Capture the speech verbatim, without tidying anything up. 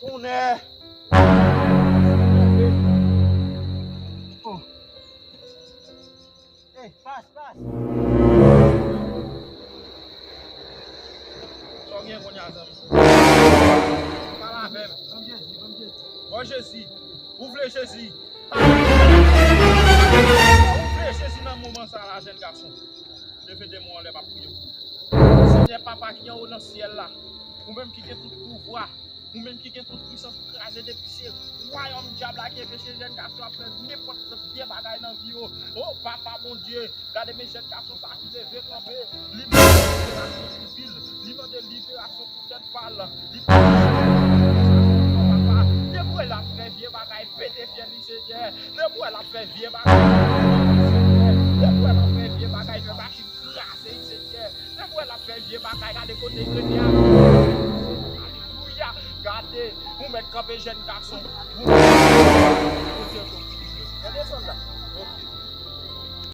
Tonnè! Oh. Ey, pas, pas. Sa w gen kounye a, zanmi? Pale avè m. Ban m Jezi, ban m Jezi. Ban Jezi. Ou vle Jezi? Pale. Ou vle Jezi nan moman sa la, jèn gason? Leve de men w anlè, m ap priye pou ou. Senyè Papa ki anwo nan syèl la, ou menm ki gen tout pouvwa, ou menm ki gen tout pwisans, ou kraze depi se wayòm dyab la ki enpeche jèn gason ap fè nenpòt vye bagay nan vi yo. O Papa Bondye, gade men jèn gason sa ki leve kanpe, li mande liberasyon pou vi l, li mande liberasyon pou tèt pa l, li papa, depi w wè l ap fè vye bagay, pete fyèl li, Senyè. Depi w wè l ap fè vye bagay, Senyè. Depi w wè l ap fè vye bagay, fè machin kraze, Senyè. Depi w wè l ap fè vye bagay, gade kote l rete a. Alelouya. Gade, ou mèt kanpe, jèn gason. Ou mèt kanpe. Gade sa la. Ok.